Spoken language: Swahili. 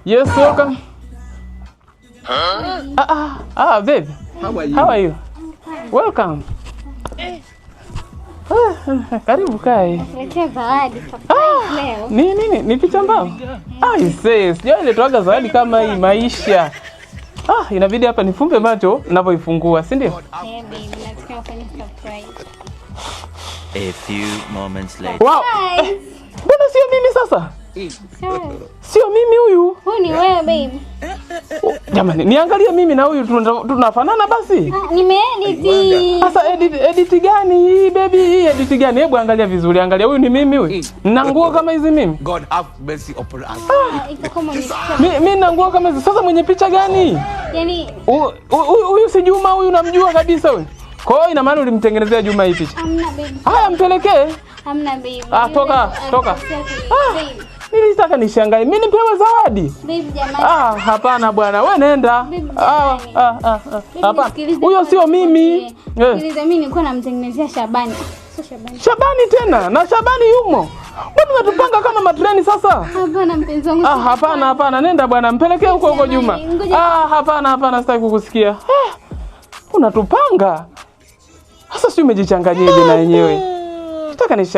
Yes, welcome. Ah, ah, ah, babe. How are you? How are you? Welcome. Ah, karibu kae. Letea zawadi surprise leo. Ni nini? Ni picha mbao? Ah, sijawahi letoaga zawadi kama hii maisha. Ah, inabidi hapa nifumbe macho ninavyoifungua, si ndio? Eh, baby, nataka ufanye surprise. A few moments later. Wow. Guys. Mbona sio mimi sasa? Sure. Sio mimi huyu. Huyu ni wewe, babe. Oh, jamani, niangalie mimi na huyu tunafanana basi? Ah, nimeedit. Sasa edit gani hii, baby? Hii edit gani? Hebu angalia vizuri, angalia huyu ni mimi huyu. Nina nguo kama hizi mimi? God have mercy upon us. Ah, iko kama mwenye picha. Mi nina nguo kama hizi. Sasa mwenye picha gani? Yaani Huyu si Juma huyu, namjua kabisa huyu. Kwa hiyo ina maana ulimtengenezea Juma hii picha. Hamna, baby. Haya, mpelekee. Hamna, baby. Ah, toka, toka. Ah, Babe, nilitaka nishangae. Mimi nipewe zawadi? Babe, jamani. Ah, hapana bwana, wewe nenda. Babe, Ah, jamani. ah, ah, ah. Baby, Hapana. nisikilize Huyo kwanza sio mimi. nikwambie. Eh. Sikiliza, mimi nilikuwa namtengenezea Shabani. Sio Shabani. Shabani tena na Shabani yumo. Mbona unatupanga kama matreni sasa? Hapana, mpenzi wangu. Ah, hapana hapana, nenda bwana, mpelekee huko huko Juma. Jamani, ngoja. Ah, hapana hapana, sitaki kukusikia. Ah, unatupanga. Sasa sio umejichanganyeje na yenyewe? Nataka nisha